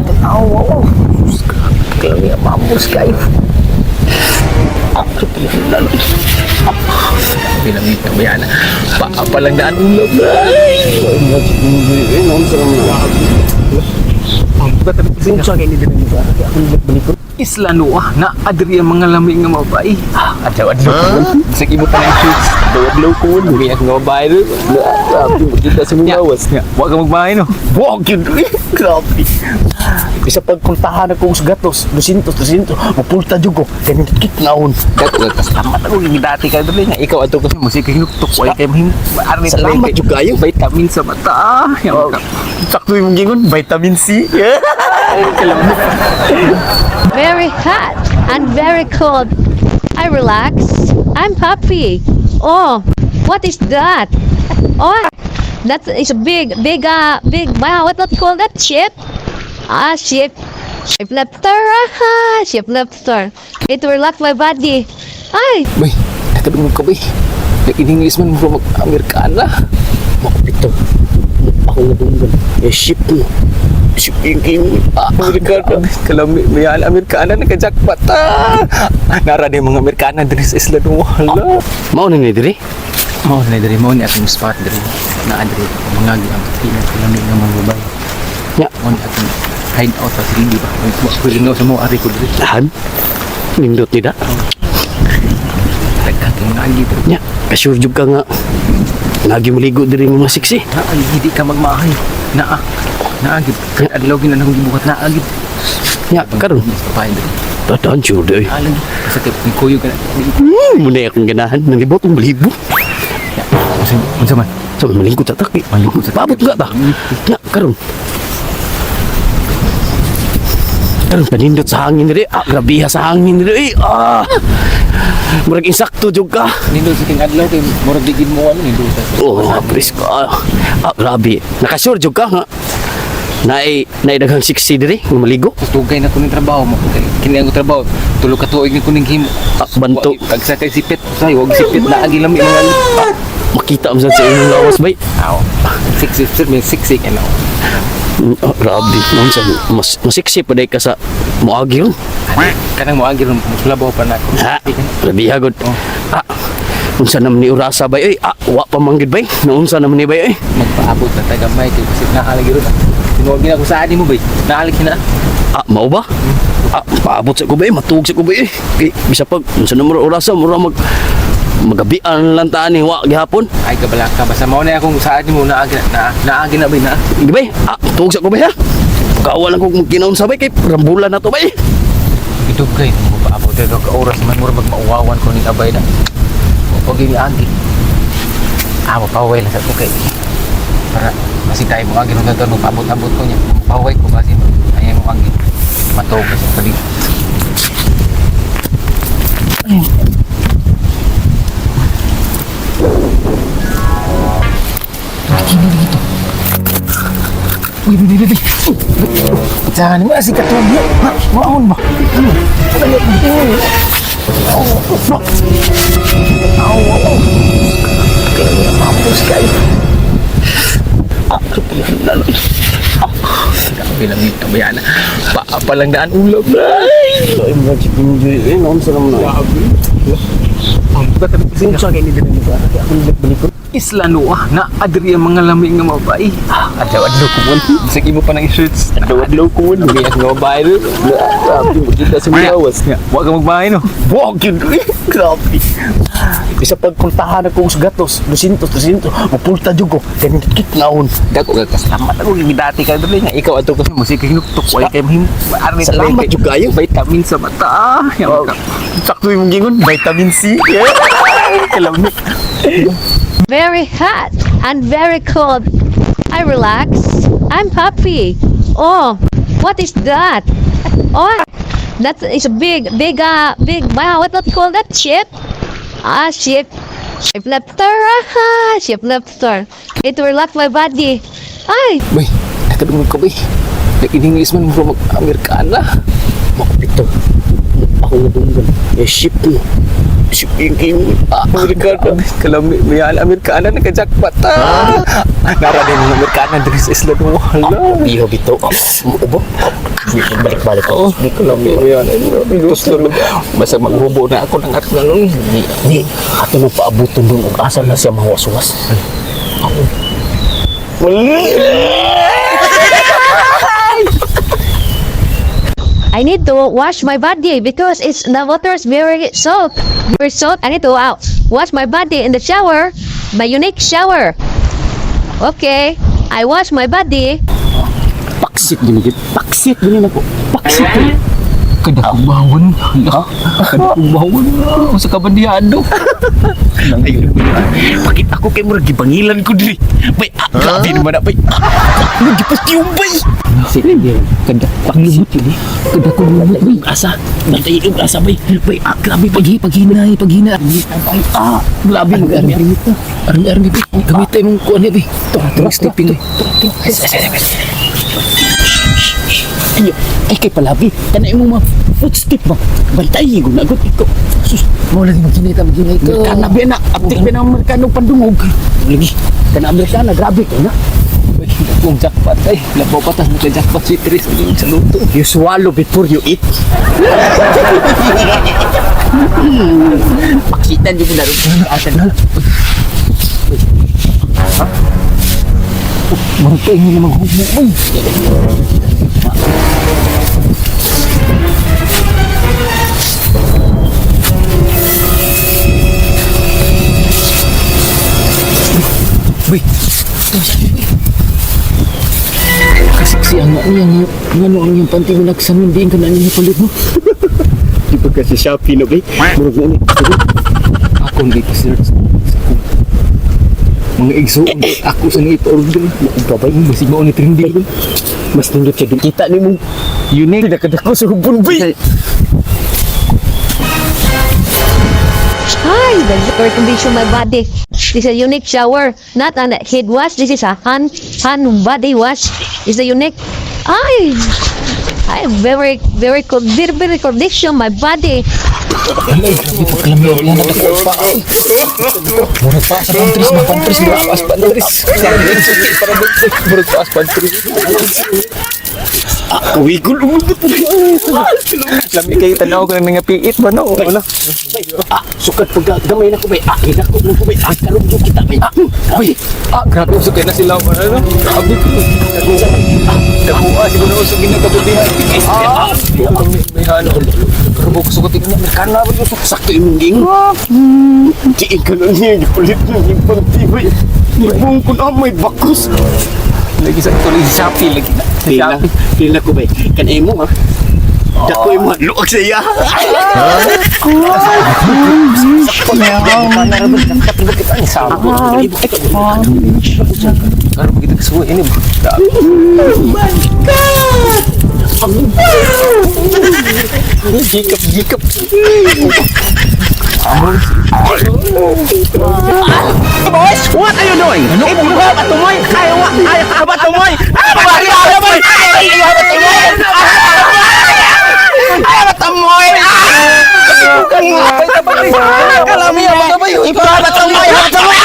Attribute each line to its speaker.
Speaker 1: Tanawa oh. Kaya mamus kayo. Bilang ito, bayan. Paa pa lang daan ulam. Isla Noa na adri ang mga lami nga mabay. Ah, adlaw adlaw ko. Sa ibo pa ng shoots. Adlaw adlaw ko. Lami ang nga mabay.
Speaker 2: Grabe, magkita sa mga lawas.
Speaker 1: Wa ka magbahay no.
Speaker 2: Wa gyud. Grabe. Bisa pagpuntahan ako sa gatos, 200, 300, mapulta jud ko. Kaya kit naon.
Speaker 1: Dato ka salamat ako dati ka dali nga ikaw ato kasi musika hinuktok way kay mahim.
Speaker 2: Salamat jud kayo.
Speaker 1: Vitamin sa mata.
Speaker 2: Oh, sakto yung gingon, vitamin C.
Speaker 3: Very hot and very cold. I relax. I'm happy. Oh, what is that? Oh, that is a big, big, big, wow, what do you call that? Ship? Ah, ship. Ship lifter. Ah, ship lifter. It will relax my body. Ay,
Speaker 1: Bay, nakadungog ka bay. Nag-English man mo mag-Amerikana.
Speaker 2: Makapito. Ako nadunggan. Eh, ship mo. Ship yung gingon.
Speaker 1: Ah, Amerikana. Kalami, may Amerikana nagka-jackpot. Ah! Nara din mga Amerikana diri sa Isla Noa. Hala.
Speaker 2: Mao na ni diri.
Speaker 1: Mao na diri mao ni atong spot diri. Na diri mga ang pinakalami nga mga babae.
Speaker 2: Nya.
Speaker 1: Mao ni atong hide out sa silbi ba. Wa ko rin sa mo ari ko diri.
Speaker 2: Lahan. Nindot ni da.
Speaker 1: Daghan kay mga agi diri.
Speaker 2: Nya, kasure jud ka nga. Lagi maligo diri mga siksi.
Speaker 1: Naa hindi ka magmahay. Naa. Naa gid kay adlaw gid na akong gibuhat naa gid.
Speaker 2: Nya, karon.
Speaker 1: Babae diri.
Speaker 2: Tadaan sure di.
Speaker 1: Alang basta kay kuyo ka na.
Speaker 2: Muna akong ganahan. Nalibot ang balibo.
Speaker 1: Ya, unsa unsa man?
Speaker 2: Sa malingkod sa taki.
Speaker 1: Malingkod sa taki.
Speaker 2: Paabot nga ta. Nya, karon. Karon panindot sa hangin diri. Ah, grabiha sa hangin diri. Eh, ah. Murag insakto jud ka.
Speaker 1: Nindot sa king adlaw kay murag di gid mo ano nindot sa.
Speaker 2: Oh, presko. Ah, ah, grabe. Nakasure jud ka nga. Naay naay daghang 60 diri nga maligo.
Speaker 1: Tugay na kuning trabaho mo. Kay kini ang trabaho tulo ka tuig ni kuning himo.
Speaker 2: Ah, banto.
Speaker 1: Pag sa kay sipit, say wag sipit na agi lami mga
Speaker 2: Ah, makita mo sad sa imong lawas bay.
Speaker 1: Aw. Six six may six six ano.
Speaker 2: Ah, grabe. Naon sa mas masiksi pa day ka sa moagi ron.
Speaker 1: Kanang mo agi ron mas labaw pa nako.
Speaker 2: Ha, grabe gud. Ah, unsa naman ni orasa bay oy? Ah, wa pa man gid bay. Naunsa naman ni bay oy?
Speaker 1: Magpaabot na tagamay kay kasi naalagi ron. Tinuod gina ko sa ani mo bay. Naalagi na.
Speaker 2: Ah, mao ba? Ah, paabot sa ko bay, matuog sa ko bay. Eh. Kay bisa pag unsa naman orasa mura mag magabian lang ta ani wa gihapon.
Speaker 1: Ay kabalaka basta mao na akong sa ani mo naagi na naagi na bay na.
Speaker 2: Di bay? Ah, tuog sa ko bay ha. Pagkawa lang ko magkinaon sa bay kay rambulan na to bay.
Speaker 1: Gidugay mo paabot daw ka oras man mura magmauwawan ko ning abay na. Pag ini agi. Ah, mapaway lang sa ko kay para kasi tayo mo agi nung dadon paabot-abot ko niya. Mapaway ko kasi ay mo agi. Matuog sa pali. Uy, uy, uy, uy. Saan mo si katuog mo? Maon ba? Bilang ito, bayan. Paa pa lang daan ulam. Ay! Isla Noa na adri ang mga lami nga mabay. Ah, adlaw adlaw ko mon. Bisag imo pa nang shirts. Adlaw adlaw ko mon. Lami ang mabay.
Speaker 2: Grabe, magkita sa mga lawas.
Speaker 1: Wa ka magbahay no.
Speaker 2: Wa gyud. Grabe. Bisa pagpuntahan ako sa gatos, 200, 300, mapulta jud ko. Kay kit naon.
Speaker 1: Dako ka kasalamat ako gid dati ka dali nga ikaw ato kasi musika hinuktok way kay mahim.
Speaker 2: Salamat jud kayo.
Speaker 1: Vitamin sa mata.
Speaker 2: Oh, sakto yung gingon, vitamin C.
Speaker 1: Kalami.
Speaker 3: Very hot and very cold. I relax. I'm happy. Oh, what is that? Oh, that is a big, big, big, wow, what do you call that? Ship? Ah, ship. Ship lifter. Ah, ship lifter. It will relax my body. Ay,
Speaker 1: Bay, nakadungog ka bay. Nag-English man mo mag-Amerikana.
Speaker 2: Makapito. Ako nadunggan. Eh, ship mo.
Speaker 1: Amerikano. Kalami, may Amerikana nagka-jackpot. Ah! Nara din ang Amerikana diri sa isla mo. Hala.
Speaker 2: Iho bitaw. Ubo. Balik-balik ko.
Speaker 1: Oh, kalami mo yan. Gusto na. Basta maghubo na ako ng atong ano.
Speaker 2: Di, ato nang paabuton dun og asa na siya mahuwas-huwas.
Speaker 3: I need to wash my body because it's the water is very salt. Very salt. I need to wash my body in the shower. My unique shower. Okay. I wash my body.
Speaker 2: Paksit gini gid. Paksit gini na po. Paksit gini.
Speaker 1: Kadakubawan. Hala. Kadakubawan. Sa kabandiyado.
Speaker 2: Ayun. Bakit ako kay murag gibangilan ko diri? Bay, ah, grabe naman na bay. Ah, murag gipastiyong bay.
Speaker 1: Sige, kada paglubot ini. Kada ko lubot bay.
Speaker 2: Asa, bantay og asa bay. Bay, ah, grabe bay.
Speaker 1: Paghinay, paghinay.
Speaker 2: Ay, ah, grabe mo
Speaker 1: Armi,
Speaker 2: gani.
Speaker 1: armi, armi, armi, bay. Gamit tayo mong kuan bay. Ito, stepping.
Speaker 2: Ay, ay kay palabi. Kanay mo mga footstep ba? Bantay ko na gud ikaw. Sus,
Speaker 1: Mo lagi maghinay ta, maghinay ka.
Speaker 2: Amerikana ba na? Aptik ba na ang Amerikano pandungog? Lagi. Kana Amerikana grabe kay na.
Speaker 1: Uy, kung jackpot ay, labaw pa tas nagka-jackpot si Tris sa luto.
Speaker 2: You swallow before you eat. Paksitan di mo na rin. Asa na?
Speaker 1: Murag kayo na maghubo, uy. Uy, kasiksi ang niya nga ngano ang iyang panty mo nagsanon diin ka na niya palit mo.
Speaker 2: Di ba kasi Shopee na ba? Murag na ni.
Speaker 1: Ako hindi pa search sa akong mga igsoon ako sa nang ipa-order.
Speaker 2: Babay.
Speaker 1: Basig mao ni trending.
Speaker 2: Mas nindot siya. Kita ni mo.
Speaker 1: Unique.
Speaker 2: Pinakadako sa hubon ba?
Speaker 3: Hi, the air condition my body. This is a unique shower, not an head wash. This is a hand body wash. It's a unique. I very very cold, very very condition my body.
Speaker 1: Alay, grabe pagkalami yan na dako pa. Murag pa sa pantris, mga pantris, murag pa sa pantris. Para murag pa sa pantris.
Speaker 2: Kawigol umubot po.
Speaker 1: Lami kayo tanaw ko ng nga piit ba no? Wala.
Speaker 2: Ah, sukat pagka gamay na ko bay. Ah, hinako mo ko bay. Ah, karon ko kita bay. Ah,
Speaker 1: Uy, ah, grabe usog kayo na sila. Ano? Grabe ko. Dakuha, siguro usog ginagabutihan. Ah, may halo. Rubok sugot tingnan. Amerikana ba usog?
Speaker 2: Sakto imong ging. Diin ka na niya. Gipalit na niyang panty bay. Nibong ko na may bakos.
Speaker 1: Lagi sa tuloy sa Shopee lagi na. Sa
Speaker 2: Pila,
Speaker 1: Shopee.
Speaker 2: pila ko bay. Kanay mo ha. Dako imo luag sa iya.
Speaker 1: Karon begitu kesuwe ini.
Speaker 2: My God!
Speaker 1: Jikap, jikap.
Speaker 2: Boys, what are you doing? If you have a tumoy, I have a tumoy. I have a tumoy. I have a tumoy. I have a tumoy. Kalami, if you have a tumoy, I have a tumoy.